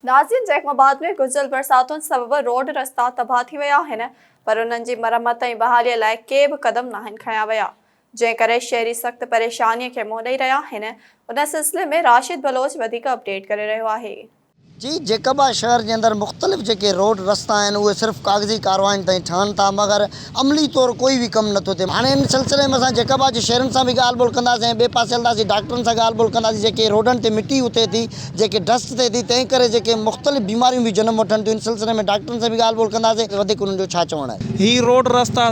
ناظرين جيڪب آباد ۾ گذريل برساتن سبب روڊ رستا تباهه ٿي ويا آهن پر انهن جي مرمت ۽ بحالي لاء ڪي به قدم ناهن کنيا ويا جنهن ڪري شهري سخت پريشاني کي منهن ڏئي رهيا آهن ان سلسلي ۾ راشد بلوچ وڌيڪ اپڊيٽ ڪري رهيو آهي. جي جيڪب آباد شهر جي اندر مختلف جيڪي روڊ رستا آهن اهي صرف ڪاغذي ڪارواين تائين ٺهن ٿا مگر عملي طور ڪوئي به ڪم نٿو ٿئي. هاڻي ان سلسلي ۾ اسان جيڪب آباد جي شهرين سان به ڳالهه ٻولهه ڪنداسين ۽ ٻئي پاسي هلنداسين ڊاڪٽرن سان ڳالهه ٻولهه ڪنداسين جيڪي روڊن تي مٽي اٿي ٿي جيڪي ڊسٽ ٿئي ٿي تنهن ڪري جيڪي مختلف بيماريون به جنم وٺن ٿيون ان سلسلي ۾ ڊاڪٽرن سان به ڳالهه ٻولهه ڪنداسين وڌيڪ انهن جو ڇا چوڻ آهي. هي روڊ رستا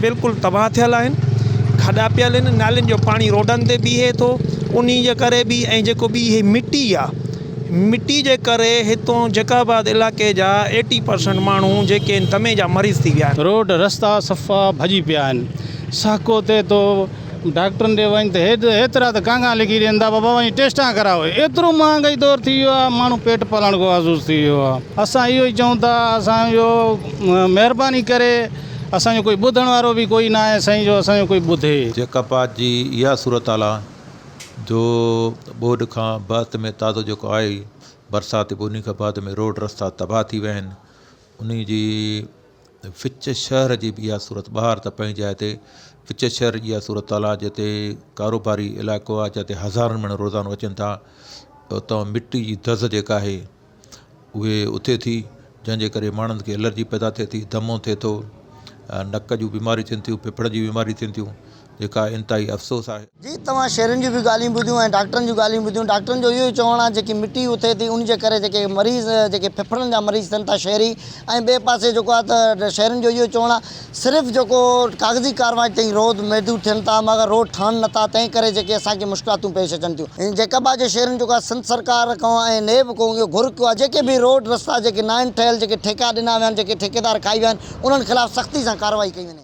بلڪل تباهه ٿيل آهن کڏا پيل آهن نالين جو پاڻي روڊن تي بيهي ٿو انهي جي ڪري به ۽ جيڪو ٻي هي مٽي آ مٽي جي ڪري هتون جيڪب آباد علائقي جا ايٽي پرسنٽ ماڻهو جيڪي آهن دمي جا مريض ٿي ويا آهن. روڊ رستا صفا ڀڄي پيا آهن سهڪو ٿئي ٿو ڊاڪٽرن ڏي وڃ ته هيترا ته ڪانگا لکي ڏين ٿا بابا وڃي ٽيسٽان ڪراء ايترو مهانگائي دور ٿي ويو آهي ماڻهو پيٽ پالڻ کان آزوز ٿي ويو آهي اسان اهو ئي چئون ٿا اسان جو مهرباني ڪري اسان جو ڪوئي ٻڌڻ وارو به ڪوئي ناهي سائين جو اسان جو ڪوئي ٻڌي. جيڪب آباد جي اها صورتحال آهي جو ٻوڏ کان بعد ۾ تازو جيڪو آئي برسات پوء انهي کان بعد ۾ روڊ رستا تباهه ٿي ويا آهن انهي جي وچ شهر جي به اها صورت ٻاهر ته پنهنجي جاء تي وچ شهر جي اها صورت حال آهي جتي ڪاروباري علائقو آهي جتي هزارن ماڻهو روزانو اچن ٿا اتان مٽي جي دز جيڪا آهي اهي اٿي ٿي جنهن جي ڪري ماڻهن کي الرجي پيدا ٿئي ٿي دمو ٿئي ٿو نڪ جون بيماريون ٿين ٿيون ڦڦڙن جون بيماريون ٿين ٿيون جيڪا انتهائي افسوس آهي. جي توهان شهرين جون به ڳالهيون ٻڌيون ۽ ڊاڪٽرن جون ڳالهيون ٻڌيون ڊاڪٽرن جو اهو ئي چوڻ آهي جيڪي مٽي اٿي ٿي ان جي ڪري جيڪي مريض جيڪي ڦڦڙن جا مريض ٿين ٿا شهري ۽ ٻئي پاسي جيڪو آهي ته شهرين جو اهو چوڻ آهي صرف جيڪو ڪاغذي ڪارروائي تائين روڊ محدود ٿين ٿا مگر روڊ ٺهن نٿا تنهن ڪري جيڪي اسان کي مشڪلاتون پيش اچن ٿيون جيڪب آباد جي شهرين جيڪو آهي سنڌ سرڪار کان ۽ نيب کان اهو گهر ڪيو آهي جيڪي به روڊ رستا جيڪي ناهن ٺهيل جيڪي ٺيڪا ڏنا ويا آهن جيڪي ٺيڪيدار کائي ويا آهن انهن خلاف سختي سان ڪارروائي ڪئي وڃي.